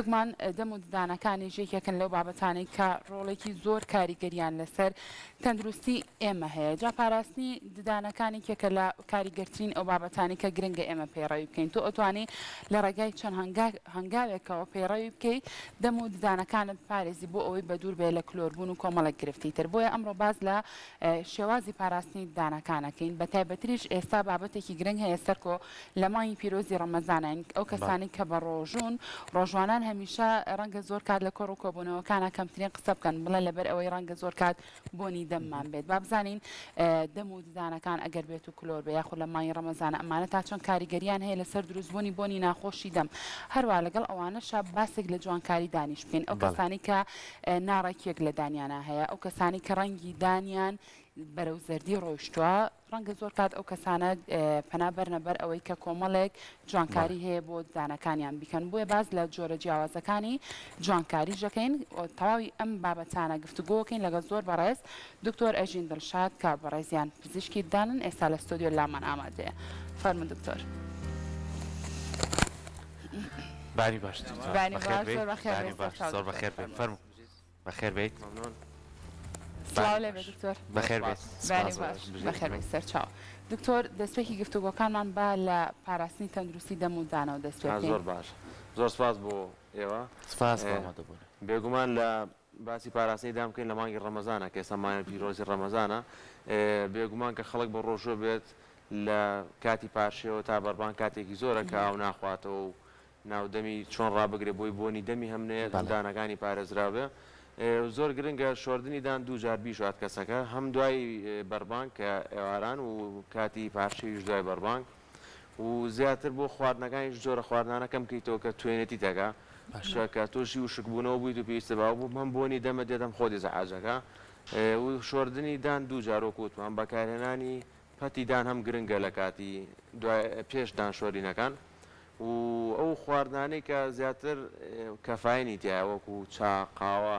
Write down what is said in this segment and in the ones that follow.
بێگومان دەم و ددانەکانیش یەکێکن لەو بابەتانەی کە ڕۆڵێکی زۆر کاریگەریان لەسەر تەندروستی ئێمە هەیە، جا پاراستنی ددانەکان یەکێکە لە کاریگەرترین ئەو بابەتانەی کە گرنگە ئێمە پەیڕەوی بکەین، تۆ ئەتوانی لە ڕێگای چەند هەنگاوێکەوە پەیڕەوی بکەی دەم و ددانەکانت بپارێزی بۆ ئەوەی بەدوور بێ لە کلۆربوون و کۆمەڵێک گرفتی تر، بۆیە ئەمڕۆ باس لە شێوازی پاراستنی ددانەکان ئەکەین، بەتایبەتریش ئێستا بابەتێکی گرنگ هەیە سەرکۆ لە مانگی پیرۆزی ڕەمەزانین ئەو کەسانەی کە بەڕۆژوون، ڕۆژوانان هەمیشە ڕەنگە زۆر کات لە کۆڕ و کۆبوونەوەکانا کەمترین قسە بکەن، بڵێن لەبەر ئەوەی ڕەنگە زۆر کات بۆنی دەممان بێت. با بزانین دەم و ددانەکان ئەگەر بێت و کلۆر بێ یاخود لە مانگی ڕەمەزانە ئەمانە تا چەند کاریگەریان هەیە لەسەر دروستبوونی بۆنی ناخۆشی دەم. هەروا لەگەڵ ئەوانەشا باسێک لە جوانکاری دانیش بکەین. ئەو کەسانەی کە ناڕێکیەک لە دانیانا هەیە، ئەو کەسانەی کە ڕەنگی دانیان بەرەو زەردی ڕۆیشتووە، ڕەنگە زۆر کات ئەو کەسانە پەنا بەرنە بەر ئەوەی کە کۆمەڵێک جوانکاری هەیە بۆ ددانەکانیان بیکەن، بۆیە باس لە جۆرە جیاوازەکانی جوانکاریش دەکەین و تەواوی ئەم بابەتانە گفتوگۆکەین لەگەڵ زۆر بەڕێز دکتۆر ئەژین دڵشاد کە بەڕێزیان پزیشکی ددانن ئێستا لە ستۆدیۆ لامان ئامادەیە. فەرموون دکتۆر. بانی باش دکتۆر. بانی باش زۆر بەخێر بێی سەرچاو زۆر بەخێر بێی فەرموو. بەخێر بێیت. مەمنون. سڵاو لێ بێ دکتۆر. بەخێر بێیت. بەیانی باش. بەخێر بێیت سەرچاو. دکتۆر دەستپێکی گفتوگۆکانمان با لە پاراستنی تەندروستی دەم و دانەوە دەست پێ بکەین. زۆر باش. زۆر سپاس بۆ ئێوە. سپاس بۆ ئامادەبوونت. بێگومان لە باسی پاراستنی دان بکەین لە مانگی ڕەمەزانە کە ئێستا مانگی پیرۆزی ڕەمەزانە بێگومان کە خەڵک بە ڕۆژوو بێت لە کاتی پارشێوە تا بەربانگ کاتێکی زۆرە کە ئاو ناخواتەوە و ناو دەمی چۆن ڕابگرێ بۆی بۆنی دەمی هەم نەیەت هەم دانەکانی پارێزراو بێ زۆر گرنگە شۆردنی دان دوو جار بیشوات کەسەکە هەم دوای بەربانگ کە ئێواران و کاتی پارشێویش دوای بەربانگ و زیاتر بۆ خواردنەکانیش جۆرە خواردنانە کەم کەیتەوە کە توێنێتی تەکا کە تووشی وشکبوونەوە بوویت و پێویستە باو بوو هەم بۆنی دەمە دێت هەم خۆت ئیزعاجەکە و شۆردنی دان دوو جار وەکو وتمان بەکارهێنانی پەتی دان هەم گرنگە لە کاتی دوای پێش دان شۆرینەکان و ئەو خواردنانەی کە زیاتر کەفاینی تیایە وەکو چا، قاوە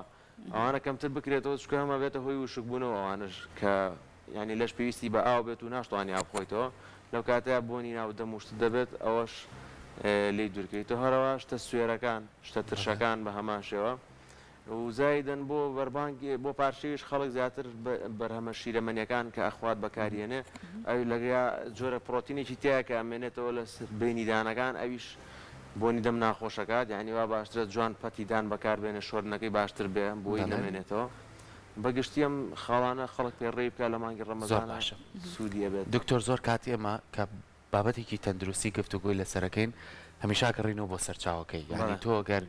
ئەوانە کەمتر بکرێتەوە چونکە هەم ئەبێتە هۆی وشکبوونەوە ئەوانەش کە یانی لەش پێویستی بە ئاو بێت و ناشتوانی ئاو بخۆیتەوە لەو کاتەیا بۆنی ناو دەم و شتت دەبێت ئەوەش لێی دوورکەیتەوە هەرەوە شتە سوێرەکان شتە ترشەکان بە هەمان شێوە و زایدەن بۆ بەربانگ بۆ پارشێویش خەڵک زیاتر بەرهەمە شیرەمەنیەکان کە ئەخوات بەکاریەنێ ئەوی لەگەیا جۆرە پڕۆتینێکی تیایە کە ئەمێنێتەوە لە بەینی دانەکان ئەویش بۆنی دەم ناخۆشەکات یانی وا باشترە جوان پەتی دان بەکار بێنێ شۆردنەکەی باشتر بێ بۆی نەمێنێتەوە بە گشتی ئەم خاڵانە خەڵک پێڕەوی بکات لە مانگی زۆر ڕەمەزانا باشە سوودی ئەبێت. دکتۆر زۆر کات ئێمە کە بابەتێکی تەندروستی گفتوگۆی لەسەرەکەین هەمیشە ئەگەڕێینەوە بۆ سەرچاوەکەی یانی تۆ گەر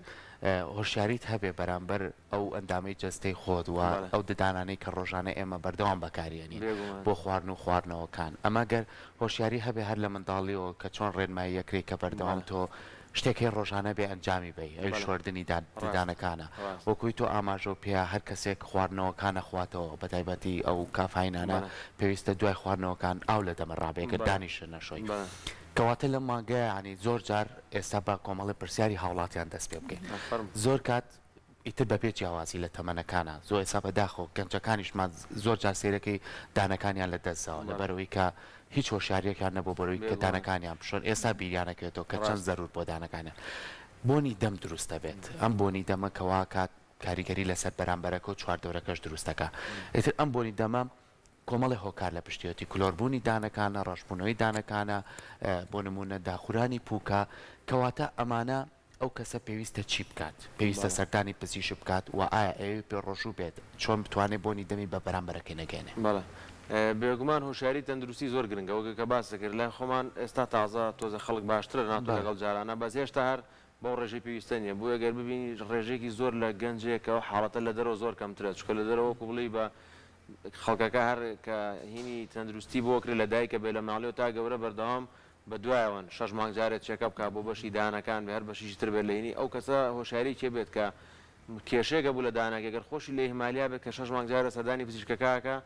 هۆشیاریت هەبێ بەرامبەر ئەو ئەندامەی جەستەی خۆت و ئەو ددانانەی کە ڕۆژانە ئێمە بەردەوام بەکاریێنین بۆ خواردن و خواردنەوەکان ئەمە گەر هۆشیاری هەبێ هەر لە منداڵیەوە کە چۆن ڕێنمایی ئەکرێی کە بەردەوام تۆ شتێک هەیە ڕۆژانە بێ ئەنجامی بەی ئەویش شۆردنی ددانەکانە وەکوی تۆ ئاماژەو پێیا هەر کەسێک خواردنەوەکان ئەخواتەوە بەتایبەتی ئەو کافاینانە پێویستە دوای خواردنەوەکان ئاو لە دەمە ڕابێ گەر دانیشە نەشۆی کەواتە لەم مانگەیا یانی زۆر جار ئێستا با کۆمەڵی پرسیاری هاوڵاتیان دەست پێ بکەین زۆر کات ئیتر بەبێ جیاوازی لە تەمەنەکانا زۆر ئێستا بەداخەوە گەنجەکانیشمان زۆر جار سەیرەکەی دانەکانیان لە دەست داوە لەبەرئەوەی کە هیچ هۆشیاریەکیان نەبووە بەرەوەی کە دانەکانیان بشۆن ئێستا بیریان ئەکەوێتەوە کە چەند زەرور بۆ دانەکانیان بۆنی دەم دروست دەبێت ئەم بۆنی دەمە کە واکات کاریگەری لەسەر بەرامبەرەکە و چواردەورەکەش دروست دەکا ئیتر ئەم بۆنی دەمە کۆمەڵێ هۆکار لە پشتیەتی کلۆربوونی دانەکانە ڕەشبوونەوەی دانەکانە بۆ نموونە داخورانی پووکە کەواتە ئەمانە ئەو کەسە پێویستە چی بکات؟ پێویستە سەردانی پزیشک بکات و ئایا ئەیەوێ پێ ڕۆژوو بێت چۆن بتوانێ بۆنی دەمی بە بەرامبەرەکەی نەگەیەنێ؟ بەڵێ بێگومان هۆشیاری تەندروستی زۆر گرنگە وەک کە باست کرد لای خۆمان ئێستا تازە تۆزە خەڵک باشترە ناتۆ لەگەڵ جارانا بەس هێشتا هەر بەو ڕێژەی پێویستە نیە بۆیە گەر ببینی ڕێژەیەکی زۆر لە گەنجێک کە ئەو حاڵەتە لە دەرەوە زۆر کەمترە چونکە لە دەرەوە وەکو بڵێی بە خەڵکەکە هەر کە هینی تەندروستی بۆ کرێ لە دایکە بێ لە مناڵیەوە تا گەورە بەردەوام بە دوایەوەن شەش مانگ جارێ check-up کا بۆ بەشی دانەکان بێ هەر بەشیکی تر بێت لە هینی ئەو کەسە هۆشیاری کێ بێت کە کێشەیەک هەبوو لە دانەکەی گەر خۆشی لە ئیهمالیا بێت کە شەش مانگ جارێ سەردانی پزیشکەکە ئەکا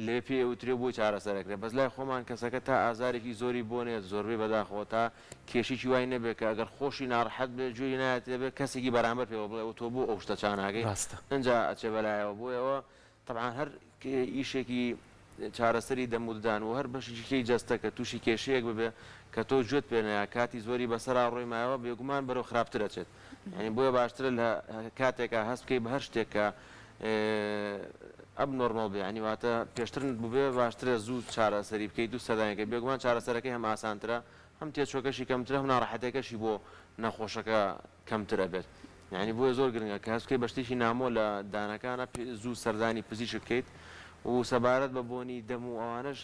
لەوێ پێی ئەوترێ و بۆی چارەسەر ئەکرێ بەس لای خۆمان کەسەکە تا ئازارێکی زۆری بۆ نێت زۆربەی بەداخەوە تا کێشێکی وای نەبێت کە ئەگەر خۆشی ناڕەحەت بێت گوێی نایەتێ بێت کەسێکی بەرامبەر پێوە بڵێ ئەوە تۆ بۆ ئەو شتە چاناکەی ڕاستە. ئنجا ئەچێ بەلایەوە بۆیە ئەوە تەبعەن هەر ئیشێکی چارەسەری دەم و ددان و هەر بەشێکی کەی جەستە کە تووشی کێشەیەک ببێ کە تۆ گوێت پێ نەیا کاتی زۆری بەسەرا ڕۆی مایەوە بێگومان بەرەو خراپتر ئەچێت. یانی بۆیە باشترە لە کاتێکا هەست بکەی بە هەر شتێک کە abnormal بێ یانی واتە پێشتر بووبێ باشترە زوو چارەسەری بکەیت و سەردانی کەی بێگومان چارەسەرەکەی هەم ئاسانترە هەم تێچووەکەشی کەمترە هەم ناڕەحەتیەکەشی بۆ نەخۆشەکە کەمتر ئەبێت یانی بۆیە زۆر گرنگە کە هەست بکەی بە شتێکی نامۆ لە دانەکانە زوو سەردانی پزیشک بکەیت و سەبارەت بە بۆنی دەم و ئەوانەش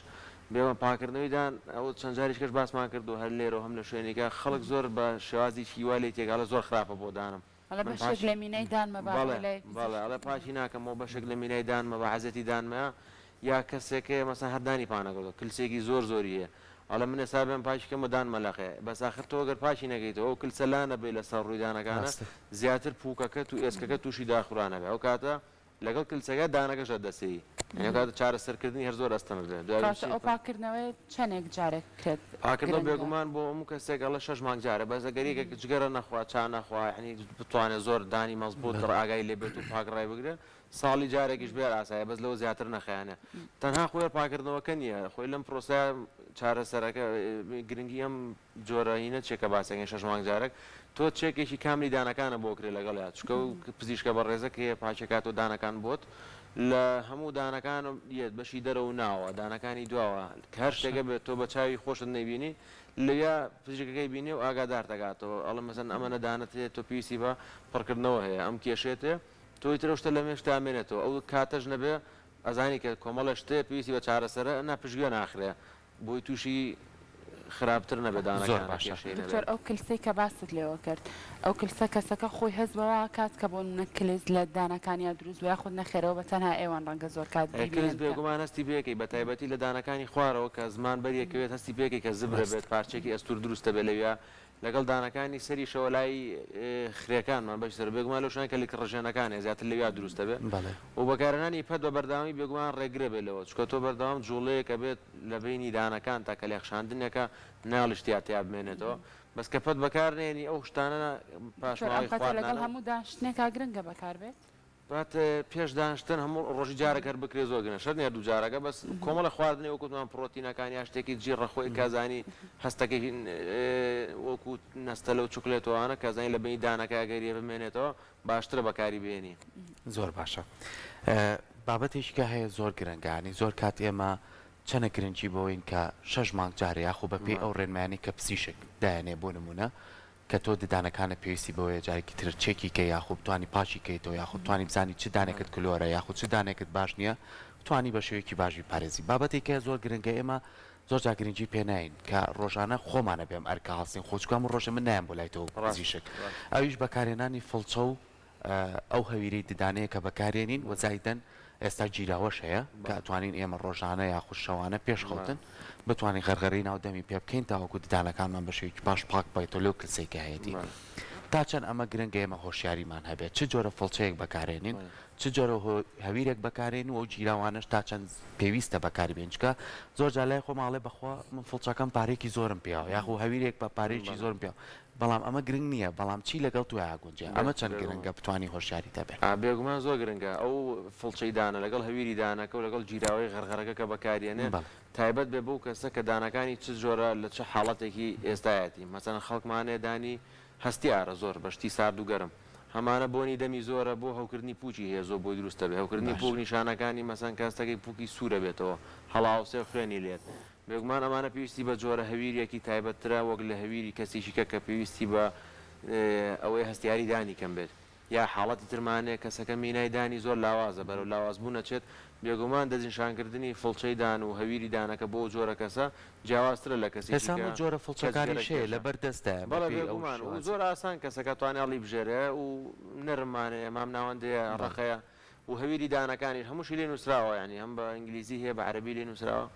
بێگومان پاکردنەوەی دان ئەوە چەند جاریش کەش باسمان کردو هەر لێرە و هەم لە شوێنیکە خەڵک زۆر بە شێوازێکی وا لێی تێگا ئەڵێ زۆر خراپە بۆ دانم ئەڵێ من بەشێک پاکی لە مینای دانمە با بەڵێ بۆ لای بەڵێ پزیشک ئەڵێ پاکی ناکەمەوە بەشێک لە مینای دانمە بە عەزێتی دانمەیە یا کەسێک هەیە مەسەن هەر دانی پاک نەکردووە کلسێکی زۆر زۆری هەیە ئەڵێ من ئێستا بێم پاکی کەمەوە دانمە لەقێ بەس ئاخر تۆ گەر پاکی نەکەیتەوە ئەو کلسە لا نەبەی لەسەر ڕووی دانەکانە ڕاستە. زیاتر پوکەکەت و ئێسکەکەت تووشی داخوران ئەبێ ئەو کاتە لەگەڵ کلسەکە دانەکەش لەدەستێی یانی ئەو کاتە چارەسەرکردنی هەر زۆر ئەستەمە بێ دوای کەواتە بچی ئەو پاککردنەوەیە چەنێک جارێک بکرێت پاکردنەوە گرنگە؟ بێگومان بۆ هەموو کەسێک ئەڵێ شەش مانگ جارێ بەس ئەگەر یەکێک جگەرە نەخوا چا نەخوا یانی بتوانێ زۆر دانی مەزبووت ئاگای لێ بێت و پاک ڕایبگرێ ساڵی جارێکیش بێ ئاسایە بەس لەوە زیاتر نەخایەنێ تەنها خۆی پاکردنەوەکە نییە خۆی لەم پرۆسەیە چارەسەرەکە گرنگی ئەم جۆرە هینە چیە کە باسەکەین شەش مانگ جارێک تۆ چێکێکی کاملی دانەکانە بۆ کرێ لەگەڵیا چکە و پزیشکە بەڕێزە کە هەیە پاکێکاتەوە دانەکان بۆت لە هەموو دانەکان یەت بەشی دەرەوە و ناوە دانەکانی دواوە کە هەر شتێکە بێت تۆ بە چاوی خۆشت نەیبینی لەویا پزیشکەکەی بینێ و ئاگادار دەکاتەوە ئەڵێ مەسەن ئەمەنە دانەت هەیە تۆ پێویستی بە پڕکردنەوە هەیە ئەم کێشەیەت هەیە تۆ ئیتر ئەو شتە لە مێشکتا ئەمێنێتەوە ئەو کاتەش نەبێ ئەزانی کە کۆمەڵێ شت هەیە پێویستی بە چارەسەرە نا پشتگوێ ناخرێ بۆی تووشی خراپتر نەبێ زۆر دانەکانە باشە. کێشەی دکتۆر نەبێ. ئەو کلسەی کە باست لێوە کرد ئەو کلسە کەسەکە خۆی هەست بەوە ئەکات کە بۆ نمونە کلس لە دانەکانیا دروست بوە یاخود نەخێرەوە بە تەنها ئێوەن ڕەنگە زۆر کات کلس بیبینن کە. بێگومان هەستی پێکەی بە تایبەتی لە دانەکانی خوارەوە کە زمان بەریەکەوێت هەستی پێکەی کە زبرە ڕاستە. بێت پارچەیەکی ئەستوور دروستە بێ لەویا لەگەڵ دانەکانی سەریشەوە لای خرێکانمان بەشی سەر بێگومان لەو شوێنە کە لک ڕژێنەکان هەیە زیاتر لەویا دروست دەبێت بەڵێ. و بەکارهێنانی پەت بە بەردەوامی بێگومان ڕێگرە بێت لەوە چونکە تۆ بەردەوام جوڵەیەک ئەبێت لە بەینی دانەکانتا کە لێخشاندنێکە ناڵی شتیا تیا بمێنێتەوە بەس کە پەت بەکار نەیەنی ئەو شتانە دکتۆر ئەم پاشماوەی پەتە لەگەڵ خواردنانە و هەموو دانشتنێکا گرنگە بەکار بێت؟ پەت پێش دانشتن هەموو ڕۆژی جارێک هەر بکرێت زۆر گرنگە شەرت نیە دوو جارەکە بەس کۆمەڵێ خواردنی وەکو وتمان پڕۆتینەکان یا شتێکی جی ڕەخۆی کە زانی هەستەکەی وەکو نەستەلە و چوکلێت و ئەوانە کە زانی لە بینی دانەکە ئەگەر یە بمێنێتەوە باشترە بەکاری بهێنی. زۆر باشە بابەتێکی کە هەیە زۆر گرنگە یانی زۆر کات ئێمە چەنە گرنگی بەوەین کە شەش مانگ جارێ یاخۆ بەپێی ئەو ڕێنمایانەی کە پزیشک دایەنێ بۆ نمونە کە تۆ ددانەکانت پێویستی بەوەیە جارێکی تر چێکی کەی یاخۆ بتوانی پاکی کەیتەوە یاخۆ بتوانی بزانی چ دانێکت کلۆرە یاخۆ چ دانێکت باش نییە بتوانی بە شێوەیەکی باش بیپارێزی بابەتێک هەیە زۆر گرنگە ئێمە زۆر جار گرنگی پێ ناین کە ڕۆژانە خۆمانە بێم ئەرکە هەڵسین خۆ چونکە هەموو ڕۆژێ من نایەم بۆ لای تۆ وەکو پزیشک ئەویش بەکارهێنانی فڵچە و ئەو هەویرەی ددانەیە کە بەکارێنین و زایدەن ئێستا گیراوەش هەیە کە ئەتوانین ئێمە ڕۆژانە یاخود شەوانە پێش خەوتن بتوانین غەرغەرەی ناو دەمی پێ بکەین تاوەکو ددانەکانمان بە شێوەیەکی باش پاک بێتەوە لەو کلسەی کە هەیەتی. تا چەند ئەمە گرنگە ئێمە هۆشیاریمان هەبێت چ جۆرە فڵچەیەک بەکارێنین چ جۆرە هەویرێک بەکارێن و ئەو گیراوانەش تا چەند پێویستە بەکاری بێن چونکە زۆر جار لای خۆمان ئەڵێ بەخوا من فڵچەکەم پارەیەکی زۆرم پێیاوە یاخو هەویرێک بە پارەیەکی زۆرم پێیاوە بەڵام ئەمە گرنگ نییە، بەڵام چی لەگەڵ تۆیا ئەگونجێ؟ ئەمە چەند گرنگە بتوانی هۆشیاریت هەبێ؟ بێگومان زۆر گرنگە ئەو فڵچەی دانە لەگەڵ هەویری دانەکە و لەگەڵ گیراوەی غەرغەرەکە کە بەکاریەنێ تایبەت بێ بەو کەسە کە دانەکانی چ جۆرە لە چ حاڵەتێکی ئێستایەتی مەسەلەن خەڵکمان هەیە دانی هەستیارە زۆر بە شتی سارد و گەرم هەمانە بۆنی دەمی زۆرە بۆ هەوکردنی پوکی هەیە زۆر بۆی دروست دەبێ هەوکردنی پوک نیشانەکانی مەسەلەن کە هەستەکەی پوکی سوورە بێتەوە هەڵاوسێ و خوێنی لێت بێگومان ئەمانە پێویستی بە جۆرە هەویریەکی تایبەتترە وەک لە هەویری کەسێکی کە کە پێویستی بە ئەوەی هەستیاری دانی کەم بێت یا حاڵەتی ترمان هەیە کەسەکە مینای دانی زۆر لاوازە بەرەو لاوازبوون ئەچێت بێگومان دەستنیشانکردنی فڵچەی دان و هەویری دانەکە بۆ ئەو جۆرە کەسە جیاوازترە لە کەسێکی ئێستا کە هەموو جۆرە کەس فڵچەکانیش گەرەک هەیە کێشە لەبەر دەستدایە بەڵێ بەپێی ئەو بێگومان و شێوازە. زۆر ئاسان کەسەکە توانێ هەڵیبژێرێ و نەرممان هەیە مامناوەند هەیە بەڵێ. ڕەقەیە و هەویری دانەکانیش هەمووشی لێ نووسراوە یانی هەم بە ئینگلیزی هەیە بە عەرەبی لێ نووسراوە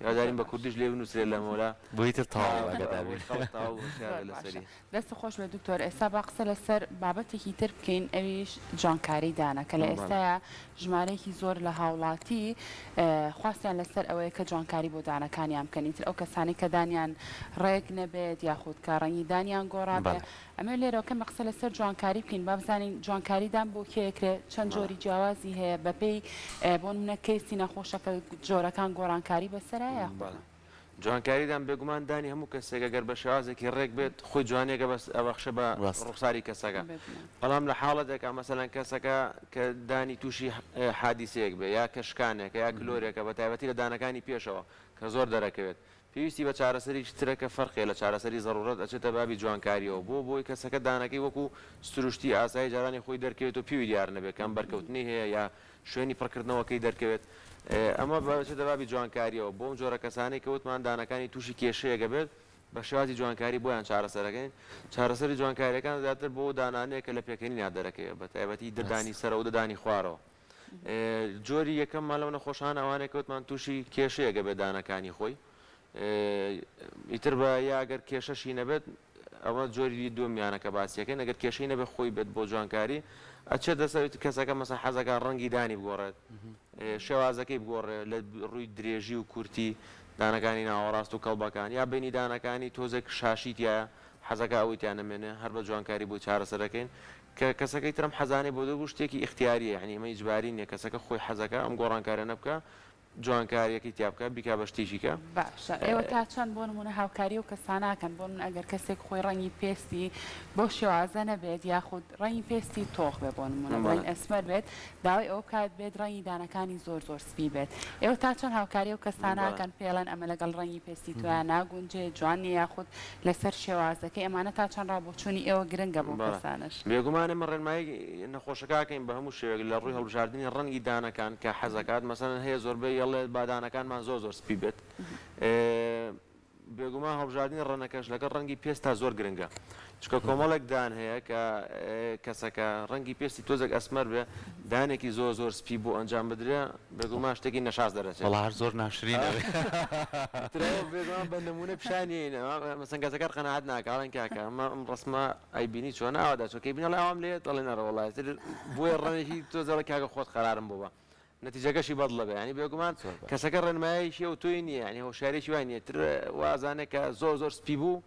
هیوادارین زۆر بە باش. کوردیش لێ بنووسرێت لەمەولا بۆی تر تا تەواو ئاگادار بۆی بین. خەڵک تەواو هۆشیار زۆر بێت باشە لەسەری. دەست خۆش بێت دکتۆر ئێستا با قسە لەسەر بابەتێکی تر بکەین ئەویش جوانکاری دانە کە لە بەڵێ. ئێستایا ژمارەیەکی زۆر لە هاوڵاتی خواستیان لەسەر ئەوەیە کە جوانکاری بۆ دانەکانیان بکەن ئیتر ئەو کەسانەی کە دانیان ڕێک نەبێت یاخود کە ڕەنگی دانیان گۆڕابێ بەڵێ. ئەمەوێ لێرەوە کەمێک قسە لەسەر جوانکاری بکەین با بزانین جوانکاری دان بۆ کێ ئەکرێ چەند جۆری جیاوازی هەیە بەپێی بۆ نمونە کەیسی نەخۆشەکە جۆرەکان گۆڕانکاری بەسەرا یاخود نا؟ جوانکاری دان بێگومان دانی هەموو کەسێک ئەگەر بە شێوازێکی ڕێک بێت خۆی جوانیەکە بەس ئەبەخشێ بە ڕاستە. ڕوخساری کەسەکە بێگومان. بەڵام لە حاڵەتێکا مەسەلەن کەسەکە کە دانی تووشی حادیسەیەک بێ یا کە شکانێکە یا کلۆرێکە بە تایبەتی لە دانەکانی پێشەوە کە زۆر دەرەکەوێت پێویستی بە چارەسەرێکی ترە کە فەرقیە لە چارەسەری زەڕوڕەت ئەچێتە بابی جوانکاریەوە بۆ بۆی کەسەکە دانەکەی وەکو سروشتی ئاسایی جارانی خۆی دەرکەوێت و پێوی دیار نەبێت کە ئەم بەرکەوتنەی هەیە یا شوێنی پڕکردنەوەکەی دەرکەوێت ئەمە ئەچێتە بابی جوانکاریەوە بۆ ئەم جۆرە کەسانەی کە وتمان دانەکانی توشی کێشەیەک ئەبێت بە شێوازی جوانکاری بۆیان چارەسەرەکەین چارەسەری جوانکاریەکان زیاتر بۆ دانانەیە کە لە پێکەنینا دەرەکەوێت بە تایبەتی ددانی سەرەوە و ددانی خوارەوە جۆری یەکەممان لەو نەخۆشانە ئەوانەیە کە وتمان تووشی کێشەیەک ئەبێت دانەکانی خۆی ئیتر بە یا گەر کێشەشی نەبێت ئەوە جۆری دووەمیانە کە باسیەکەین ئەگەر کێشەی نەبێت خۆی بێت بۆ جوانکاری ئەچێت دەسەر کەسەکە مەسە حەزەکە ڕەنگی دانی بگۆڕێت شێوازەکەی بگۆڕێ لە ڕووی درێژی و کورتی دانەکانی ناوەڕاست و کەڵبەکان یا بینی دانەکانی تۆزێک شاشی تایە حەزەکە ئەوەی تیا نەمێنێ هەر بە جوانکاری بۆی چارەسەرەکەین کە کەسەکەی ترم حەزانەی بۆ دەبوو شتێکی ئیختیاریە یانی ئەمە ئیجباری نیە کەسەکە خۆی حەزەکا ئەم گۆڕانکاریانە بکا جوانکاریەکەی تیا بکا بیکا بە شتێکی کە. باشە ئێوە تا چەند بۆ نمونە هاوکاری ئەو کەسانە ئەکەن بۆ نمونە ئەگەر کەسێک خۆی ڕەنگی پێستی بەو شێوازە نەبێت یاخود ڕەنگی پێستی تۆخ بێ بۆ نمونە بڵێین ئەسمەر بێت داوای ئەوە بکات بێت ڕەنگی دانەکانی زۆر زۆر سپی بێت ئێوە تا چەند هاوکاری ئەو کەسانە ئەکەن پێڵێن ئەمە لەگەڵ ڕەنگی پێستی تۆیا ناگونجێ جوان نیە یاخود لەسەر شێوازەکەی ئەمانە تا چەند ڕا بۆچوونی ئێوە گرنگە بۆ بەڵێ کەسانەش؟ بێگومان ئێمە ڕێنمایی نەخۆشەکە ئەکەین بە هەموو شێوەیەک لە ڕووی هەڵبژاردنی ڕەنگی دانەکان کە حەزەکات مەسەلەن هەیە زۆربەی ئەڵێ با دانەکانمان زۆر زۆر سپی بێت بێگومان هەڵبژاردنی ڕەنەکەش لەگەڵ ڕەنگی پێستا زۆر گرنگە چونکە کۆمەڵێک دان هەیە کە کەسەکە ڕەنگی پێستی تۆزێک ئەسمەر بێ دانێکی زۆر زۆر سپی بۆ ئەنجام بدرێ بێگومان شتێکی نەشاز دەرەچێت. وەڵا هەر زۆر ناشرین ئەبێ. ئیتر ئەوە بێگومان بە نموونە پیشانی یەین مەسەن کەسەکە قەناعەت ناکا ئەڵێن کاکە ئەمە ئەم ڕەسمە ئەیبینی چۆنە ئاوا داچووە کەی بینی ئەڵێ ئاوام لێ یەت ئەڵێ نەڕە وەڵا ئیتر بۆیە ڕەنگێکی تۆزێ ئەڵێ کاکە خۆت قەرارم بۆ بە نەتیجەکەشی بەدڵە بێ یانی بێگومان کەسەکە ڕێنماییەکی ئەوتۆی نییە یانی هۆشیاریەکی وای نییە ئیتر وا ئەزانێ کە زۆر زۆر سپی بوو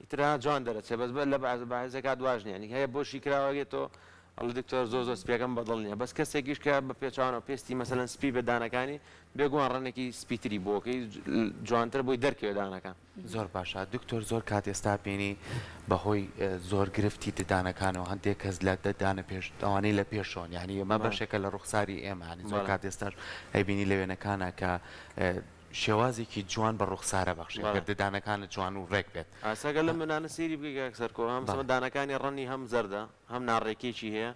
ئیتر ها جوان دەرەچێ بەس بە لە بەعزێ کات واش نیە یانی هەیە بۆشی کراوە گێتۆ ئەڵێ دکتۆر زۆر زۆر سپیەکەم بەدڵ نیە بەس کەسێکیش کە بە پێچەوانەوە پێستی مەسەلەن سپی بێ دانەکانی بێگومان ڕەنگێکی سپیتری بۆکەی جوانتر بۆی دەرکەوێ دانەکان. زۆر باشە دکتۆر زۆر کات ئێستا بینی بەهۆی زۆر گرفتی ددانەکانەوە هەندێک کەس لە ددانە پێش ئەوانەی لە پێشەوەن یانی ئەمە بەشێکە لە ڕوخساری ئێمە یانی زۆر کات ئێستاش ئەیبینی لە وێنەکانە کە شێوازێکی جوان بە ڕوخسارە بەخشێت گەر ددانەکانت جوان و ڕێک بێت. ئاسا گەر لەم وێنانە سەیری بکەی کاک سەرکۆ هەم دانەکانی ڕەنگی هەم زەردە هەم ناڕێکیەکی هەیە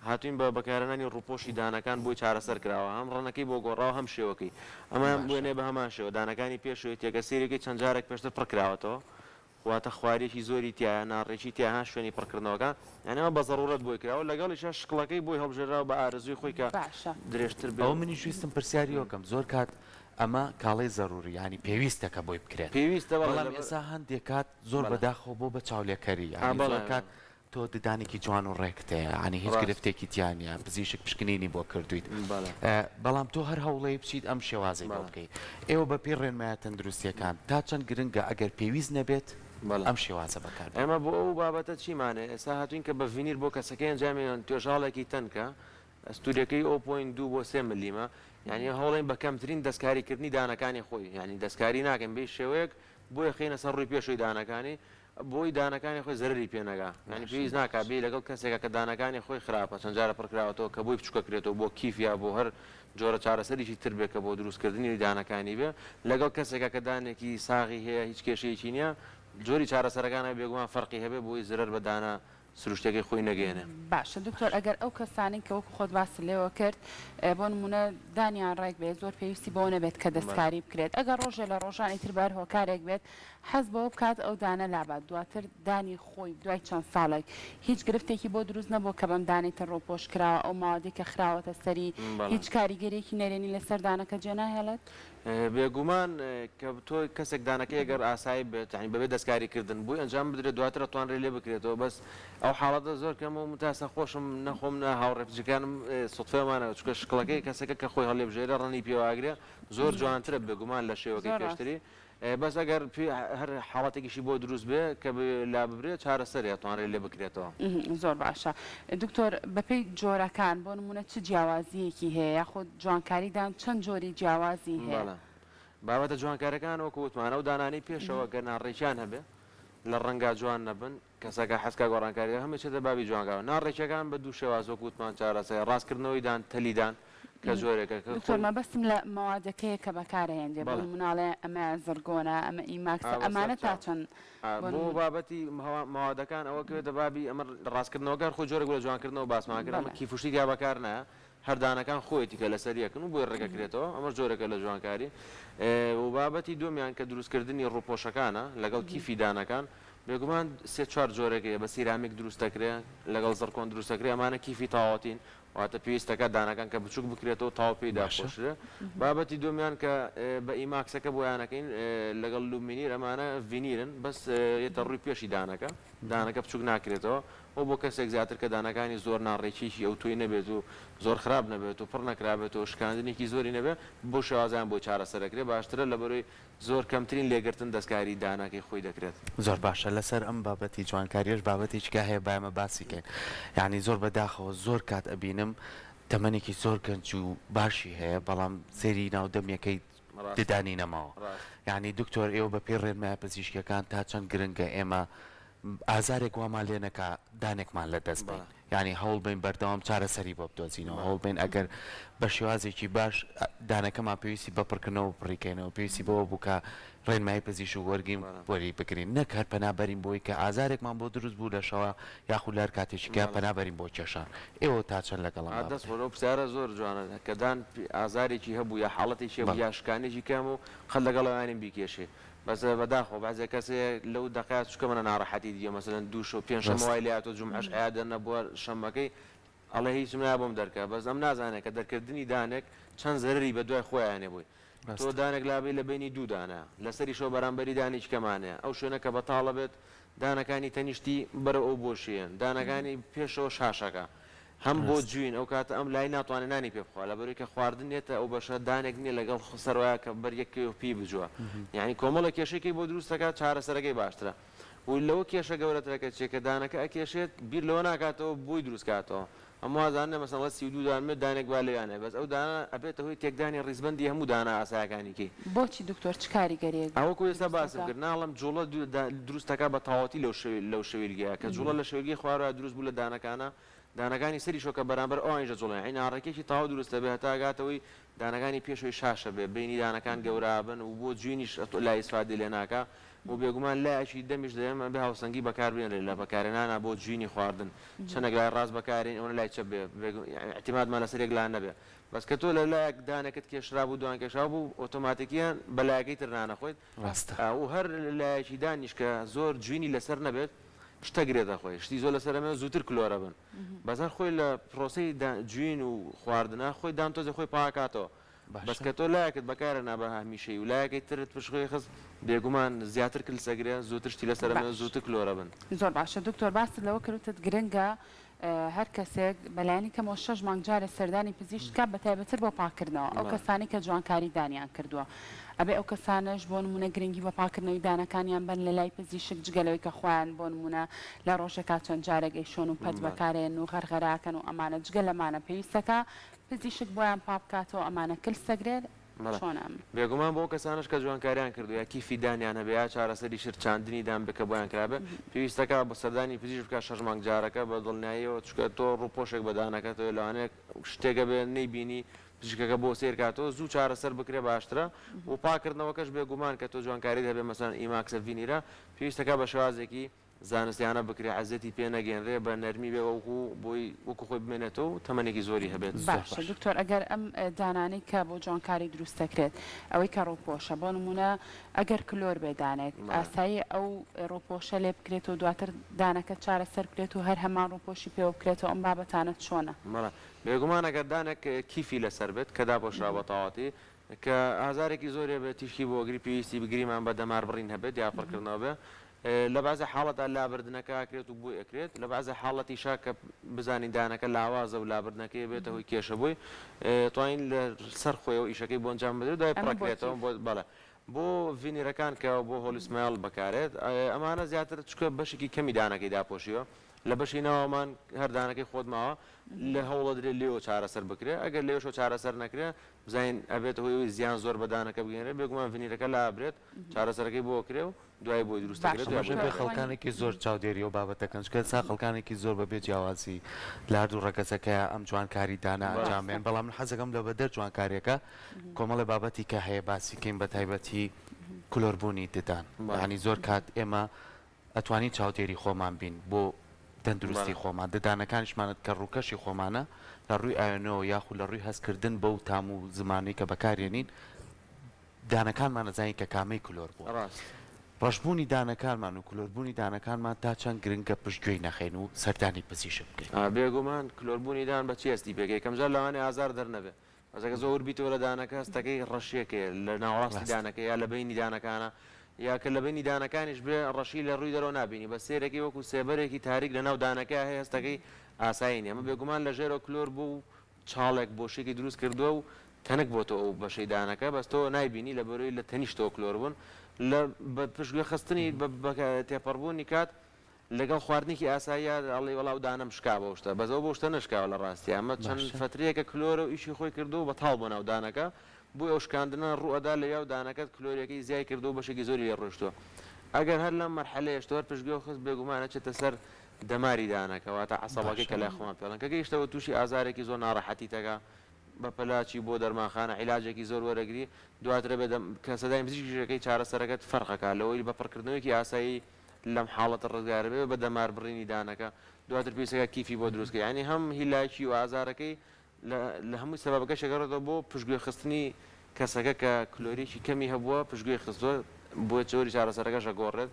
هاتوین بە بەکارهێنانی ڕووپۆشی دانەکان بۆی چارەسەر کراوە هەم ڕەنەکەی بۆ گۆڕاوە هەم شێوەکەی ئەمە وێنەیە بە هەمان شێوە دانەکانی پێشەوەی تێکە سەیری بکەی چەند جارێک پێشتر پڕ کراوەتەوە واتە خواریەکی زۆری تیایە ناڕێکی تیایە ها شوێنی پڕکردنەوەکان یانی ئەمە بە زەڕوڕەت بۆی کراوە لەگەڵیشا شکڵەکەی بۆی هەڵبژێراوە بە ئارەزووی خۆی کە باشە. درێژتر بێ ئەوە و. منیش ویستم پرسیاری ئەوکەم زۆر کات ئەمە کاڵەی زەروری یانی پێویستە کە بۆی بکرێت پێویستە بەڵێ بەڵام لەبەر. ئێستا هەندێک کات زۆر بەڵێ. بەداخەوە بۆ بە چاولێکەری ئا یانی بەڵێ زۆر کات تۆ ددانێکی جوان و ڕێکت هەیە یانی هیچ ڕاست. گرفتێکی تیا نیە پزیشک پشکنینی بۆ کردوویت بەڵێ. بەڵام تۆ هەر هەوڵەی بچیت ئەم شێوازەی بۆ بەڵێ. بکەی ئێوە بە پێی ڕێنمایە تەندروستیەکان تا چەند گرنگە ئەگەر پێویست نەبێت بەڵێ. ئەم شێوازە بەکار بێنن؟ ئێمە بۆ ئەو بابەتە چیمان هەیە ئێستا هاتووین کە بە ڤینیر بۆ کەسەکەی ئەنجامی توێژاڵێکی تەنکە ئەستوریەکەی ئۆ پۆینت دوو بۆ سێ ملیمە یانی هەوڵین بە کەمترین دەستکاری کردنی دانەکانی خۆی یانی دەستکاری ناکەین بەی شێوەیەک بۆیە خەینە سەر ڕووی پێشەوەی دانەکانی بۆی دانەکانی خۆی زەرەری پێ نەگا یانی پێویست ناکا بێی لەگەڵ کەسێکا کە دانەکانی خۆی خراپە چەند جارە پڕکراوەتەوە کە بۆی بچوکەکرێتەوە بۆ کیف یا بۆ هەر جۆرە چارەسەریکی تر بێ کە بۆ دروست کردنی دانەکانی بێ لەگەڵ کەسێکا کە دانێکی ساغی هەیە هیچ کێشەیەکی نیە جۆری چارەسەرەکان ئەبێ بێگومان فەرقی هەبێ بۆی زەرەر بە دانە سروشتیەکەی خۆی نەگەیەنێ. باشە دکتۆر ئەگەر ئەو کەسانەی کە وەکو خۆت باست لێوە کرد بۆ نمونە دانیان ڕێک بێت زۆر پێویستی بەوە نەبێت کە دەستکاری بکرێت ئەگەر ڕۆژێ لە ڕۆژان ئیتر بە هەر هۆکارێک بێت حەز بەوە بکات ئەو دانە لابات دواتر دانی خۆی دوای چەند ساڵێک هیچ گرفتێکی بۆ دروست نەبووە کە بەم دانەی تر ڕووپۆش کراوە ئەو مەوادەی کە خراوەتە سەری هیچ کاریگەریەکی نەرێنی لەسەر دانەکە جێناهێڵێت؟ بێگومان کە تۆ کەسێک دانەکەی گەر ئاسایی بێت یانی بەبێ دەستکاری کردن بۆی ئەنجام بدرێت دواتر ئەتوانرێت لێ بکرێتەوە بەس ئەو حاڵەتە زۆر کەمە و من تا ئێستا خۆشم نە خۆم نە هاوڕێ پزیشکەکانم سوتفەمانە چونکە شکڵەکەی کەسەکە کە خۆی هەڵیبژێرێ ڕەنگی پێوە ئەگرێ زۆر جوانترە بێگومان لە شێوەکەی پێشتری بەس ئەگەر هەر حاڵەتێکیشی بۆ دروست بێ کە لاببرێ چارەسەرە ئەتوانرێت لێ بکرێتەوە. زۆر باشە دکتۆر بەپێی جۆرەکان بۆ نمونە چ جیاوازیەکی هەیە یاخود جوانکاری دان چەند جۆری جیاوازی هەیە؟ بەڵێ. بابەتە جوانکارەکان وەکو وتمان ئەو دانانەی پێشەوە گەر ناڕێکیان هەبێ لە ڕەنگا جوان نەبن کەسەکە حەزکا گۆڕانکاری هەمووی چێتە بابی جوانکارەوە. ناڕێکیەکان بە دوو شێواز وەکو وتمان چارەسەرە، ڕاستکردنەوەی دان، تەلی دان کە جۆرێکە کە دکتۆر خۆی. مەبەستم لە مەوادەکەیە کە بەکارئەهێنرێ بۆ بەڵێ. نمونە ئەڵێ ئەمەیان zircon ە ئەمە E-max ە ئا بەسەر ئەمانە تا چاو. چەند ئا بۆ بۆ نمونە. بابەتی مەوا مەوادەکان ئەوە کەوێتە بابی ئەمە ڕاستکردنەوەکە هەر خۆی جۆرێک بوو لە جوانکردنەوە باسمان کرد ئەمە بەڵێ. کیف و شتی تیا بەکار نایە هەر دانەکان خۆیەتی کە لەسەر یەکن و بۆی ڕێکەکرێتەوە ئەمەش جۆرێکە لە جوانکاری و بابەتی دووەمیان کە دروستکردنی ڕووپۆشەکانە لەگەڵ کیفی دانەکان بێگومان سێ چوار جۆرێک هەیە بە سیرامیک دروست دەکرێ لەگەڵ zircon دروست دەکرێ ئەمانە کیفی تەواوەتین واتە پێویست دەکات دانەکان کە بچووک بکرێتەوە تەواو پێی باشە. داپۆشرێ بابەتی دووەمیان کە بە E-max ەکە بۆیانەکەین لەگەڵ Lumineer ئەمانە veneer ن بەس یەتە ڕووی پێشی دانەکە دانەکە بچووک ناکرێتەوە و بۆ کەسێک زیاتر کە دانەکانی زۆر ناڕێکیی ئەوتۆی نەبێت و زۆر خراپ نەبێت و پڕ نەکرابێت و شکاندنێکی زۆری نەبێت بەو شێوازەیان بۆی چارەسەر دەکرێت باشترە لەبەرەی زۆر کەمترین لێگرتن دەستکاری دانەکەی خۆی دەکرێت. زۆر باشە لەسەر ئەم بابەتی جوانکاریەش بابەتێکی کە هەیە با ئێمە باسی کەین یانی زۆر بە داخەوە زۆر کات ئەبینم تەمەنێکی زۆر گەنج و باشی هەیە بەڵام سەیری ناو دەمیەکەی ڕاستە ددانی نەماوە ڕاستە. یانی دکتۆر ئێوە بە پێی ڕێنمایە پزیشکیەکان تا چەند گرنگە ئێمە ئازارێک وامان لێ نەکا دانێکمان لە دەست بەین بەڵێ. یانی هەوڵ بەین بەردەوام چارەسەری بۆ بدۆزینەوە بەڵێ. هەوڵ بەین ئەگەر بە شێوازێکی باش دانەکەمان پێویستی بە پڕکردنەوە پڕی کەینەوە پێویستی بەوە بوو کە ڕێنمایی پزیشک وەرگین بەڵێ. وەری بگرین نەک هەر پەنا بەرین بۆی کە ئازارێکمان بۆ دروست بوو لە شەوا یاخود لە هەر کاتێکی کە بەڵێ. پەنا بەرین بۆ کێشان ئێوە تا چەند لەگەڵ ئەم ئا دەست بابەتەن؟ خۆش ئەو پرسیارە زۆر جوانە کە دان ئازارێکی هەبوو یا حاڵەتێکی هەبوو بەڵێ. یا شکانێکی کەم و قەت لەگەڵ ئەوانیم بیکێشێ بەس بەداخەوە بەعزێ کەس هەیە لەو دەقەیا چونکە منە ناڕەحەتی دیە مەسەلەن دوو شەو پێنج شەمە ڕاستە. وای لێهاتوە جومعەش عیادە نەبوە شەمەکەی ئەڵێ هیچم نایە بۆم دەرکە بەس ئەم نازانێ کە دەرکردنی دانێک چەند زەرەری بە دوای خۆیانێ بۆی تۆ ڕاستە. دانێک لابەی لە بەینی دوو دانە لەسەریشەوە بەرامبەری دانێکی کەمانەیە ئەو شوێنە کە بەتاڵە بێت دانەکانی تەنیشتی بەرەو ئەو بۆشیەن دانەکانی پێشەوە شاشەکە هەم بۆ ڕاستە. جوین ئەو کاتە ئەم لای ناتوانێ نانی پێ بخوا لەبەرەوەی کە خواردن نێتە ئەو بەشە دانێک نیە لەگەڵ سەروایا کە بەر یەک کەوێ و پێی بجوە یانی کۆمەڵێک کێشەی کەی بۆ دروست دەکات چارەسەرەکەی باشترە و لەوە کێشە گەورەترەکە چیە کە دانەکە ئەکێشێت بیر لەوە ناکاتەوە بۆی دروست کاتەوە ئەم وازانێ مەسەڵەن ئەڵێ 32 دانم بێت دانێک با لەویا نەبێت بەس ئەو دانە ئەبێتە هۆی تێکدانی ڕیزبەندی هەموو دانە ئاسایەکانی کەی. بۆچی دکتۆر چ کاریگەریەک ئا وەکو ئێستا دروست باسم دەکا؟ کرد ناڵێم جوڵە دروست دەکات بە تەواوەتی لەو شەوی لەو شەویلگەیە کە جوڵە لە شەویلگەی خوارەوە دروست بوو لە دانەکانە دانەکانی سەریشەوە کە بەرامبەر ئەوانیش دەجوڵێن یانی ناڕێکیەکی تەواو دروست دەبێت هەتا ئەگاتەوەی دانەکانی پێشەوەی شاشە بێ بەینی دانەکان گەورە ئەبن و بۆ جوینیش لای ئیسفادەی لێ ناکا و بێگومان لایەکی دەمیش دەێم ئەبێ هاوسەنگی بەکار بێنرێ لە بەکارهێنانا بۆ جوینی خواردن چەنێک لای ڕاست بەکارێنی ئەوەنە لای چەپ بێ ئیعتیمادمان لەسەر یەک لا نەبێ بەس کە تۆ لە لایەک دانێکت کێشرابوو دوان کێشاو بوو ئۆتۆماتیکیان بە لایەکەی تر نانەخۆیت ڕاستە. و هەر لایەکی دانیش کە زۆر جوینی لەسەر نەبێت شتە گرێتە خۆی شتی زۆر لەسەر ئەمە زووتر کلۆرە بن بەس هەر خۆی لە پرۆسەی جوین و خواردنا خۆی دان تۆزێ خۆی پاکاتەوە بەس باشە. کە تۆ لایەکت بەکارە نا بە هەمیشەی و لایەکەی ترت پشتگوێ خست بێگومان زیاتر کلسەگرێ زووتر شتی لەسەرە باش. زووتر کلۆرە بن. زۆر باشە دکتۆر باست لەوە کرد وتت گرنگە هەر کەسێک بەلایەنی کەمەوە شەش مانگ جارێ سەردانی پزیشک بکات بەتایبەتر بۆ پاککردنەوە ئەو بەڵێ. کەسانەی کە جوانکاری دانیان کردووە ئەبێ ئەو کەسانەش بۆ نموونە گرنگی بە پاککردنەوەی دانەکانیان بەن لە لای پزیشک جگە لەوەی کە خۆیان بۆ نموونە لە ڕۆژێکا چەند جارێک ئەیشۆن و پەت بەڵێ. بەکارێن و غەرغەراکەن و ئەمانە جگە لەمانە پێویستەکا پزیشک بۆیان پاک بکاتەوە ئەمانە کلس دەگرێت بەڵێ چۆنە ئەم. بێگومان بۆ ئەو کەسانەش کە جوانکاریان کردووە یا کیفی دانیان هەبێ یا چارەسەری شرچاندنی دان بێ کە بۆیان کرابێ پێویستەکا بە سەردانی پزیشک بکات شەش مانگ جارەکە بە دڵنیاییەوە چونکە تۆ ڕووپۆشێک بە دانەکەتەوە لەوانەیە شتێک هەبێ نەیبینی پزیشکەکە بۆ سەیر کاتەوە زوو چارەسەر بکرێ باشترە و پاکردنەوەکەش بێگومان کە تۆ جوانکاریت هەبێ مەسەلەن E-max ە veneer ە پێویستەکا بە شێوازێکی زانستیانە بکرێ عەزیەتی پێ نەگەیەنرێ بە نەرمی بێ وەکو بۆی وەکو خۆی بمێنێتەوە و تەمەنێکی زۆری هەبێت. زۆر باشە باش. دکتۆر ئەگەر ئەم دانانەی کە بۆ جوانکاری دروست دەکرێت ئەوەی کە ڕووپۆشە بۆ نموونە ئەگەر کلۆر بێ دانێک بەڵێ. ئاساییە ئەو ڕووپۆشە لێ بکرێت و دواتر دانەکە چارەسەر بکرێت و هەر هەمان ڕووپۆشی پێوە بکرێتەوە ئەم بابەتانە چۆنە؟ بەڵێ بێگومان ئەگەر دانێک کیفی لەسەر بێت کە داپۆشراوە بە تەواوەتی کە ئازارێکی زۆری هەبێت تیشکی بۆ ئەگری پێویستی بە گریمان بە دەمار بڕین هەبێت یا پڕکردنەوە بێ لە بەعزێ حاڵەتا لابردنەکە ئەکرێت و بۆی ئەکرێت لە بەعزێ حاڵەتیشا کە بزانین دانەکە لاوازە و لابردنەکەی ئەبێتە هۆی کێشە بۆی توانین لە سەر خۆیەوە ئیشەکەی بۆ ئەنجام بدرێت دوای ئەمە بۆ پڕەکرێتەوە کیف؟ بۆ بەڵێ بۆ veneer ەکان کە بۆ Hollywood Smile بەکارێت ئەمانە زیاتر چونکە بەشێکی کەمی دانەکەی داپۆشیوە. لە بەشی ناوەمان هەر دانەکەی خۆت ماوە لە هەوڵەدرێ لێوە چارەسەر بکرێ ئەگەر لێوەشەوە چارەسەر نەکرێ بزانین ئەبێتە هۆی ئەوەی زیان زۆر بە دانەکە بگەیەنرێ بێگومان ڤنیرەکە لابرێت چارەسەرەکەی بۆ کرێ و دوای بۆی دروست باشە دەکرێت دوای بۆی بۆی بێ دابرێت. خەڵکانێکی زۆر چاودێری ئەو بابەتەکەن چونکە ئێستا خەڵکانێکی زۆر بە بێ جیاوازی لە هەردوو ڕەگەزەکەیا ئەم جوانکاری دانە بەڵێ. ئەنجام بێن بەڵام من حەزەکەم لە بەدەر جوانکاریەکە کۆمەڵێ بابەتی کە هەیە باسی کەین بە تایبەتی کلۆربوونی ددان بەڵێ. یانی زۆر کات ئێمە ئەتوانین چاودێری خۆمان بین بۆ تەندروستی خۆمان، ددانەکانیشمان کە ڕووکەشی خۆمانە لە ڕووی ئاوێنەوە یاخود لە ڕووی هەستکردن بەو تام و زمانەی کە بەکارێنین دانەکانمان ئەزانین کە کامەی کلۆر بووە. ڕەشبوونی دانەکانمان و کلۆربوونی دانەکانمان تا چەند گرنگە پشتگوێی نەخەین و سەردانی پزیشک بکەین؟ بێگومان کلۆربوونی دان بە چی هەستی پێکەی؟ یەکەمجار لەوانەیە ئازار دەرنەبێ بەس زۆر ورد بیتەوە لە دانەکە هەستەکەی ڕەشیەکەیە لە ناوەڕاستی دانەکە یا لە بەینی دانەکانە یا کە لە بەینی دانەکانیش بێ ڕەشی لە ڕووی دەرەوە نابینی بەس سەیرەکەی وەکو سێبەرێکی تاریک لە ناو دانەکە هەیە هەستەکەی ئاسایی نیە ئەمە بێگومان لە ژێرەوە کلۆر بوو و چاڵێک بۆشێکی دروست کردووە و تەنک بۆتەوە ئەو بەشەی دانەکە بەس تۆ نایبینی لە بەرەوەی لە تەنیشتەوە کلۆر بوون لە بە پشتگوێ خستنی بە تێپەڕبوونی کات لەگەڵ خواردنێکی ئاساییا ئەڵێی وەڵا ئەو دانەم شکا بەو شتە بەس ئەو بەو شتە نەشکاوە لە ڕاستیا ئەمە چەند فەترەیەکە کلۆرە و ئیشی خۆی کردووە و بەتاڵ بووە ناو دانەکە بۆیە ئەو شکاندنە ڕوو ئەدا لەویا و دانەکەت کلۆریەکەی زیای کردووە و بەشێکی زۆری لێ ڕۆیشتووە ئەگەر هەر لەم مەرحەلەیەش تۆ هەر پشتگوێ خست بێگومان ئەچێتە سەر دەماری دانەکە واتە عەسەبەکەی کە لای خۆمان پێڵێن کە گەیشتەوە تووشی ئازارێکی زۆر ناڕەحەتیت ئەکا بە پەلە ئەچی بۆ دەرمانخانە عیلاجێکی زۆر وەرەگری دواتر ئەبێ کە سەردانی پزیشکیش ئەکەی چارەسەرەکەت فەرق ئەکا لەوەی بە پڕکردنەوەیەکی ئاسایی لەم حاڵەتە ڕزگارت بێ بە دەمار بڕینی دانەکە دواتر پێویستەکە کیفی بۆ دروست کەی یانی هەم هیلاکی و ئازارەکەی لە لە هەمووی سەبەبەکەش ئەگەڕێتەوە بۆ پشتگوێ خستنی کەسەکە کە کلۆریەکی کەمی هەبووە پشتگوێی خستووە بۆیە جۆری چارەسەرەکەش ئەگۆڕێت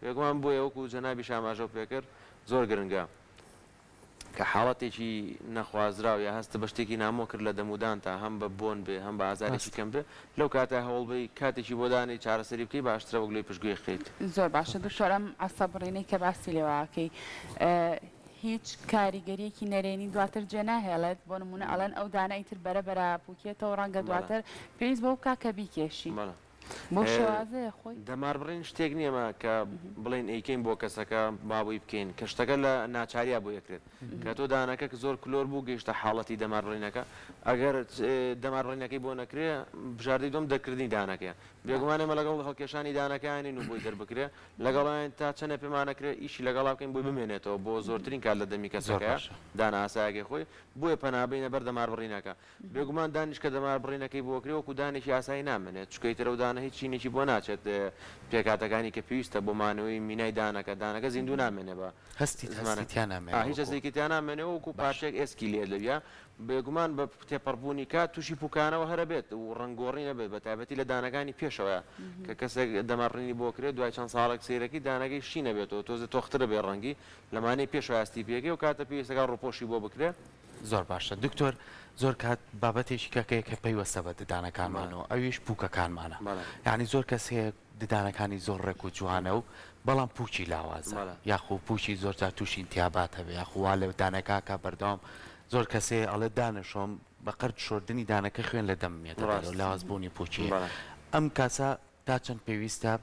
بێگومان بۆیە وەکو جەنابیش ئاماژەو پێکرد زۆر گرنگە کە حاڵەتێکی نەخوازراو یا هەستت بە شتێکی نامۆ کرد لە دەمودانتا هەم بە بۆن بێ هەم بە ئازارێکی کەم بێ لەو کاتە هەوڵ بەی کاتێکی بۆ دانێی چارەسەری بکەی باشترە وەک لێی پشتگوێی خەیت. زۆر باشە دکتۆر ئەم عەسەب بڕینەی کە باسی لێوە ئەکەی هیچ کاریگەریەکی نەرێنی دواتر جێ ناهێڵێت بۆ نمونە ئەڵێن ئەو دانە ئیتر بەرە بەرە پوکێتەوە ڕەنگە دواتر پێویست بەوە بکا کە بیکێشی. بەو شێوازەیە خۆی. دەماربڕین شتێک نییە مە کە بڵێین ئەیکەین بۆ کەسەکە با بۆی بکەین کە شتەکە لە ناچاریا بۆی ئەکرێت کە تۆ دانەکە زۆر کلۆر بوو گەیشتە حاڵەتی دەماربڕینەکە ئەگەر دەماربڕینەکەی بۆ نەکرێ بژاردەی دووەم دەرکردنی دانەکەیە بێگومان ئێمە لەگەڵ هەڵکێشانی دانەکانین و بۆی دەربکرێ لەگەڵیان تا چەنێ پێمان ئەکرێ ئیشی لەگەڵا بکەین بۆی بمێنێتەوە بۆ زۆرترین کات لە دەمی کەسەکەیا دانە ئاسایەکەی خۆی بۆیە پەنا بەینە بەر دەماربڕینەکە بێگومان دانیش کە دەمار بڕینەکەی بۆ کرێ وەکو دانێکی ئاسایی نامێنێت چونکە ئیتر ئەو دانە هیچ چینێکی بۆ ناچێت پێکهاتەکانی کە پێویستە بۆ مانەوەی مینای دانەکە دانەکە زیندوو نامێنێ بە هەستی زمانە هەستی تیا نامێنێ ئا هیچ وەکو هەستێکی تیا نامێنێ وەکو باشە. پارچەیەک ئێسکی لێ لەویا بێگومان بە تێپەڕبوونی کات تووشی پوکانەوە هەر ئەبێت و ڕەنگ گۆڕین ئەبێت بە تایبەتی لە دانەکانی پێشەوەیا کە کەسێک دەمار بڕینی بۆ کرێ دوای چەند ساڵێک سەیرەکەی دانەکەی شین ئەبێتەوە تۆزێ تۆختر ئەبێ ڕەنگی لەمانەی پێشەوە هەستی پێکەی ئەو کاتە پێویستەکا ڕووپۆشی بۆ بکرێ. زۆر باشە دکتۆر زۆر کات بابەتێکی کە کە پەیوەستە بە ددانەکانمانەوە ئەویش پوکەکانمانە یعنی زۆر کەس هەیە ددانەکانی زۆر ڕێک و جوانە و بەڵام پوکی لاوازە یاخو پوکی زۆر جار تووشی ئینتیابات هەبێ یاخو وا لە دانەکە بەردەوام زۆر کەس هەیە ئەڵێ دانەشۆم بە قەرد شۆردنی دانەکە خوێن لە دەمم یەتە دەرەوە لاواز بوونی پوکی ئەم کاسە تا چەند پێویستە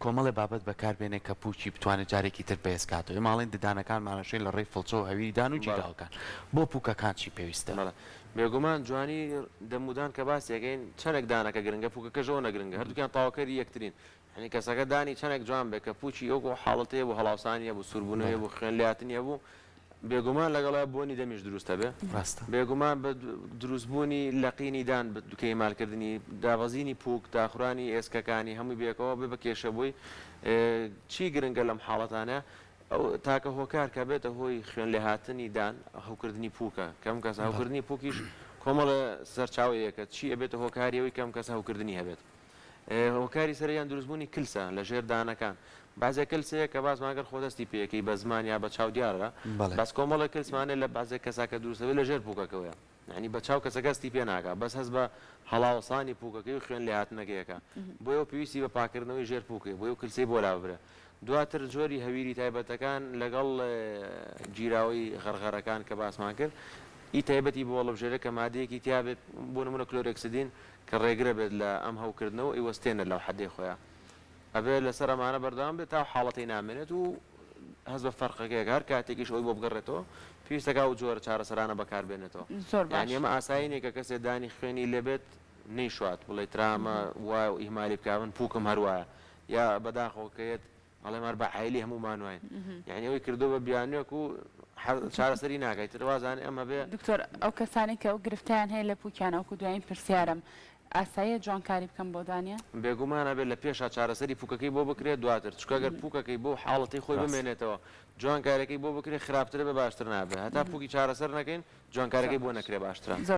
کۆمەڵێ بابەت بەکار بێنێ کە پووکی بتوانێ جارێکی تر بەهێز کاتەوە. ئێمە ئەڵێین ددانەکانمان ئەشۆین لە ڕێی فڵچە و هەویری دان و گیراوەکان. بۆ پووکەکان چی پێویستە؟ بەڵێ. بێگومان جوانی دەم و دان کە باسی ئەکەین چەنێک دانەکە گرنگە پووکەکەش ئەوەنە گرنگە. هەردووکیان تەواوکەری یەکترین. یانی کەسەکە دانی چەنێک جوان بێ کە پووکی وەکو ئەو حاڵەتەی هەبوو هەڵاوسانی هەبوو سووربوونەوەی هەبوو خوێن لێهاتنی هەبوو بێگومان لەگەڵیا بۆنی دەمیش دروست ئەبێ. ڕاستە. بێگومان بە دروستبوونی لەقینی دان بە کەیمالکردنی، دابەزینی پووک، داخورانی ئێسکەکانی هەمووی بەیەکەوە بێ بە کێشە بۆی. چی گرنگە لەم حاڵەتانە؟ ئەو تاکە هۆکار کە بێتە هۆی خوێن لێهاتنی دان هەوکردنی پووکە. کەم کەس هەوکردنی پووکیش کۆمەڵێ سەرچاوەیەکە چی ئەبێتە هۆکاری ئەوەی کەم کەس هەوکردنی هەبێت. هۆکاری سەرەکیان دروستبوونی کلسە لە ژێر دانەکان. بەعزێ کلس هەیە کە باسمان کرد خۆ دەستی پێ ئەکەی بە زمان یا بە چاو دیارە بەس کۆمەڵێک کلسمان هەیە لە بەعزێ کەسا کە دروست ئەبێ لە ژێر پووکەکەوەیە یانی بە چاو کەسەکە هەستی پێ ناکا بەس هەست بە هەڵاوسانی پووکەکەی و خوێن لێهاتنەکەی ئەکا بۆیە ئەو پێویستی بە پاکردنەوەی ژێر پووکەیە بۆیە ئەو کلسەی بۆ لاببرێ دواتر جۆری هەویری تایبەتەکان لەگەڵ گیراوەی غەرغەرەکان کە باسمان کرد ئی تایبەتی بۆ هەڵبژێرێ کە مادەیەکی تیا بێت بۆ نموونە کلۆرێکسدین کە ڕێگرە بێت لە ئەم هەوکردنە و ئەیوەستێنێت لەو حەدەی خۆیا ئەبێت لەسەر ئەمانە بەردەوام بێت تا ئەو حاڵەتەی نامێنێت و هەست بە فەرقەکەیەک هەر کاتێکیش ئەوی بۆ بگەڕێتەوە پێویستەکە ئەو جۆرە چارەسەرانە بەکاربێنێتەوە. زۆر باش. یانی ئەمە ئاسایی نیە کە کەسێ دانی خوێنی لێبێت نەیشوات بڵێ ترا ئەمە وایە و ئیهمالی بکا من پوکم هەر وایە یا بەداخەوە کە یەت ئەڵێم هەر بە عایلی هەموومان واین یانی ئەوەی کردووە بە بیانوێک و چارەسەری ناکا ئیتر وازانێ ئەم هەبێ. دکتۆر ئەو کەسانەی کە ئەو گرفتەیان هەیە لە پوکیان وەکو دوایین پرسیارم ئاساییە جوانکاری بکەم بۆ دانیان؟ بێگومان ئەبێت لە پێشا چارەسەری پوکەکەی بۆ بکرێت دواتر چونکە گەر پوکەکەی بەو حاڵەتەی خۆی بمێنێتەوە جوانکاریەکەی بۆ بکرێت خراپترە بێ باشتر نابێت هەتا پوکی چارەسەر نەکەین جوانکاریەکەی بۆ نەکرێت باشترە.